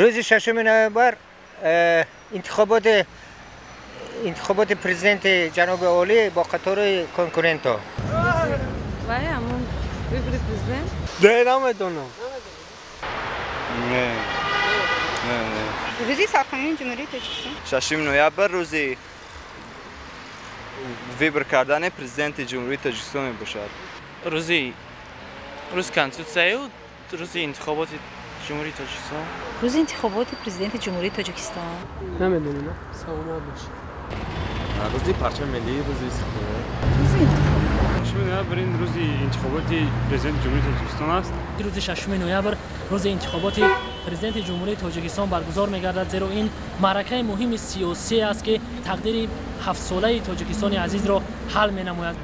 Рӯзи 6 ноябр интихоботи президенти ҷаноби олӣ бо қатори конкурентҳо. Вай ҳамон выбори президент? Не, намедонам. Не. Не, не. Рӯзи сарқонуни Ҷумҳурии Тоҷикистон. 6 ноябр рӯзи выбор кардани президенти Ҷумҳурии Тоҷикистон мебошад. Рӯзи конститутсияю рӯзи интихоботи Ҷумҳурии Тоҷикистон. Рӯзи интихоботи президенти Ҷумҳурии Тоҷикистон. Намедонам, саломат бошед. Рӯзи парчами миллӣ, рӯзи истиқлол. Рӯзи интихобот. 6 ноябр ин рӯзи интихоботи президенти Ҷумҳурии Тоҷикистон аст. Рӯзи 6 ноябр рӯзи интихоботи президенти Ҷумҳурии Тоҷикистон баргузор мегардад, зеро ин маъракаи муҳими сиёсӣ аст, ки тақдири ҳафтсолаи Тоҷикистони азизро ҳал менамояд.